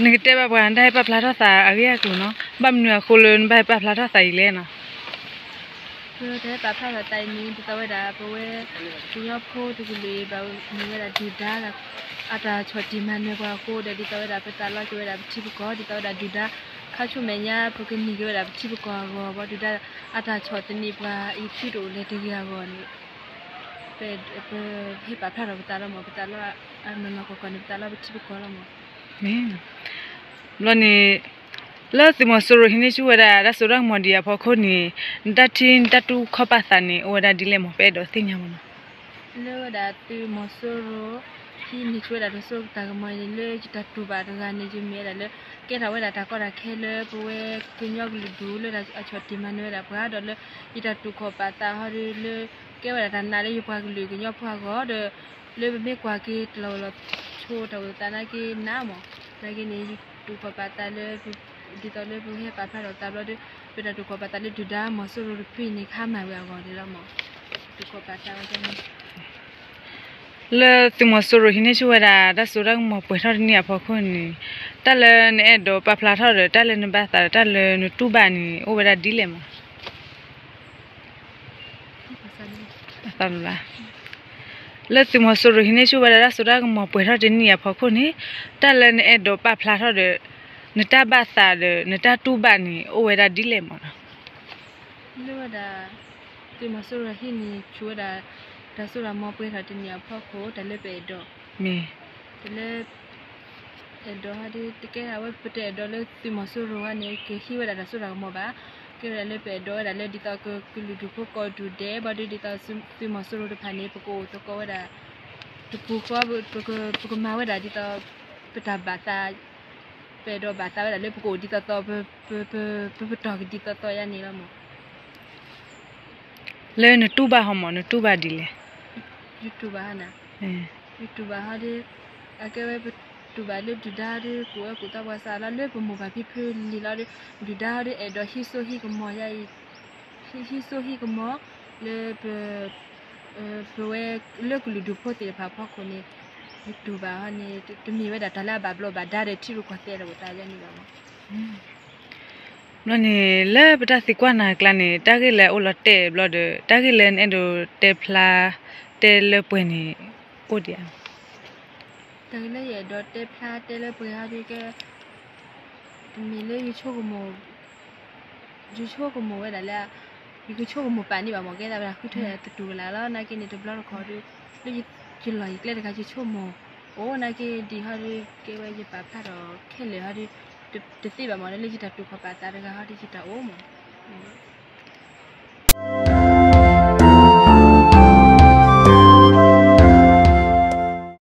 နကတဲဘၣ်ပှၤ နတၢ်ဟဲပာ်ဖျါထီၣ်သးအဂ့ၢ်အကျိၤနီၤ, ဘၣ်မနုၤအဃိလၢနဘၣ်ဟဲပာ်ဖျါထီၣ်သးအံၤလဲၣ်နီၤ. ပတၢ်ဟဲပာ်ဖျါထီၣ်သးအံၤန့ၣ် ဒ်သိးဝဲဒၣ် ပဝဲ ကညီဖိတကလုာ် ဘၣ်မ့ၢ်ဝဲဒၣ်ဒုၣ်ဒါ အတၢ်ဆီၣ်တံၢ်မၤနၢၤပှၤအဃိဒီး ဒ်သိးဝဲဒၣ် ပသးလီက့ၤဝဲဒၣ်ပထံပကီၢ် ဒ်သိးဝဲဒၣ်ဒုၣ်ဒါ ခါဆူမဲာ်ညါ ပကန့ၢ်က့ၤဝဲဒၣ်ပထံပကီၢ်အဂီၢ် ဘၣ်ဒုၣ်ဒါ အတၢ်ဆီၣ်သနံးပှၤအံၤ သုတအိၣ်လၢၤတဂ့ၤအဂီၢ်န့ၣ် ပ ပဟဲပာ်ဖျါထီၣ်ပသးလီၤမၢ်, ပသးလီ အနီၢ်နီၢ်ကီၢ်ကီၢ်န့ၣ် ပသးလီပထံပကီၢ်လီၤမၢ်. ဘျီန့ၣ် လၢသုးမီၤစိရိၤဟံးန့ၢ်ဆူၣ်ဝဲဒၣ် တၢ်စိတၢ်ကမီၤဒံးအဖီခိၣ်န့ၣ် နတၢ်ထံၣ်နတၢ်တူၢ်ခီၣ်ပာ်သးန့ၣ် အိၣ်ဝဲဒၣ်ဒ်လဲၣ်မၢ်, ပအဲၣ်ဒိးသ့ၣ်ညါမၢ်နီၤ. လၢဝဲဒၣ်သုးမီၤစိရိၤ ဟံးန့ၢ်ဆူၣ်ဝဲဒၣ်တၢ်စိတၢ်ကမီၤန့ၣ် လၢယတၢ်တူၢ်ဘၣ်တဂၤန့ၣ် ယမ့ၢ်ဝဲဒၣ်လၢ ကဲထီၣ်ဝဲဒၣ်တၢ်ကီတၢ်ခဲလၢပဝဲကညီကလုာ်ဒူၣ်လၢအဆီၣ်တံၢ်မၤနၢၤဝဲဒၣ်ပှၤဒီးလၢ ယတၢ်တူၢ်ခီၣ်ပာ်သးဟီဒီးလၢ ကဲဝဲဒၣ်တၢ်နာ်လၢယပှၤကလုာ်ကညီဖိအဂီၢ်ဒီး လၢပမ့ၢ်ကွၢ်က့ၤတလီၤဝဲလီၤဆိတၢ်အိၣ်သးနာ်က့နးမၢ်, နာ်က့န့ၣ် ယတူၢ်ခီၣ်ပာ်သးလၢ ဒ်သိးလၢပဟဲပာ်ဖျါထီၣ်သးဘျီဒီး ပတၢ်တူၢ်ခီၣ်ပာ်သးလၢဒုၣ်ဒါမီၤစိရိၤတဖုန့ၣ် ခါမၢ်ဝဲအဂီၢ်န့ၣ်လီၤမၢ်, တူၢ်ခီၣ်ပာ်သးဝဲန့ၣ် လၢသုးမီၤစိရိၤဟံးန့ၢ်ဆူၣ်ဝဲဒၣ် တၢ်စိတၢ်ကမီၤပှဲၤထီၣ်တနံၣ်အဖီခိၣ်န့ၣ် တၢ်လၢနအဲၣ်ဒိးပာ်ဖျါထီၣ်ဒီး တၢ်လၢနဘၣ်သးဒီး တၢ်လၢနတူၢ်ဘၣ်န့ၣ် အိၣ်ဝဲဒၣ်ဒ်လဲၣ်မၢ်. လၢသုးမီၤစိရိၤဟံးန့ၢ်ဆူၣ်ဝဲဒၣ် တၢ်စိတၢ်ကမီၤပှဲၤထီၣ်တနံၣ်အဖီခိၣ်န့ၣ် တၢ်လၢနအဲၣ်ဒိးပာ်ဖျါထီၣ်ဒီး နတၢ်ဘၣ်သးဒီး နတၢ်တူၢ်ဘၣ်န့ၣ် အိၣ်ဝဲဒၣ်ဒ်လဲၣ်မၢ်နီၤ. လၢဝဲဒၣ် သုးမီၤစိရိၤဟံးန့ၢ်ဆူၣ်ဝဲဒၣ် တၢ်စိတၢ်ကမီၤပှဲၤထီၣ်တနံၣ်အဖီခိၣ် တၢ်လၢပအဲၣ်ဒိး မ့ၢ် တၢ်လၢ အဲၣ်ဒိးဟီဒီး တကဲဒၣ်ဝဲ ပတအဲၣ်ဒိးလၢသုးမီၤစိရိၤဟီန့ၣ် ကဟံးဝဲဒၣ်တၢ်စိတၢ်ကမီၤဘၣ်, ကဲဝဲဒၣ်လၢပအဲၣ်ဒိးဝဲဒၣ်လၢဒ်သိးကကလုာ်ဒူၣ်ဖိကိးဒူၣ်ဒဲး ဘၣ်ဒီးဒ်သိးသုးမီၤစိရိၤတဖၣ်န့ၣ် ပကအိၣ်သကိးဝဲဒၣ် တပူၤဃီ ပကမၤဝဲဒၣ်ဒ်သိး ပတၢ်ဘၣ်သး ပအဲၣ်ဒိးဘၣ်သးဝဲဒၣ်လၢပကအိၣ်ဒ်သိးသိး ပပတီၢ်ကဒ်သိးသိးယါန့ၣ်လီၤမၢ်. လၢနတူၢ်ဘၣ်ဟီမၢ် နတူၢ်ဘၣ်ဒ်လဲၣ်. ယတူၢ်ဘၣ်ဟီနၤ, ယတူၢ်ဘၣ်ဟီဒီး အကဲဝဲပတူၢ်ဘၣ်လၢဒုၣ်ဒါဒီး ကူၣ်အၢကူၣ်သီပှၤစးလီၤလၢပမိၢ်ပၢ်ဖံဖုလံၤလီၤဒီး ဒုၣ်ဒါဟီဒီး အဲၣ်ဒိးဟံးစိဟံးကမီၤယါအံၤ ဟံးစိဟံးကမီၤ လၢပ ပဝဲလၢကလုာ်ဒူၣ်ဖိသ့ၣ်တဖၣ်အဖီခိၣ်န့ၣ် ယတူၢ်ဘၣ်ဟီန့ၣ် တမ့ၢ်ဝဲဒၣ်တၢ်လၢအဘၣ်ဘျီးဘၣ်ဒါဒီးထံရူၢ်ကီၢ်သဲးတအိၣ်သးယါန့ၣ်ဘၣ်မၢ်. ဘျီန့ၣ် လၢပတၢ်သံကွၢ်နၤအကျါန့ၣ် တၢ်ဂ့ၢ်လၢအအိၣ်လီၤတဲာ်ဘျီဒီး တၢ်ဂ့ၢ်လၢနအဲၣ်ဒိးတဲဖျါ တဲလၢပှဲၤန့ၣ် အိၣ်ဒံးဧါ. တၢ်ဂ့ၢ်လၢယအဲၣ်ဒိးတဲဖျါတဲလၢပှဲၤဟီဒ်ကဲ တမ့ၢ်လၢယဆိကမိၣ် ယဆိကမိၣ်ဝဲဒၣ်လၢ ယကဆိကမိၣ်ပာ်န့ၢ်ဘၣ်မၢ် ကဲသးဝဲဒၣ်ဃုထၢသတူၢ်ကလာ်လီၤ နာ်က့န့ၣ် တဘျီတခီၣ်ဒီး လၢယလီၢ်ယကျဲတဂၤယဆိကမိၣ် အိၣ်နာ်က့ဒံးဟီဒီး ကဲဝဲယပာ်ဖျါထီၣ်ခဲလၢာ်ဟီဒီး တသ့ဘၣ်မၢ် လၢယတၢ်တူၢ်ခီၣ်ပာ်သးတဂၤဟီဒီးယတၢ်အိၣ်မၢ်.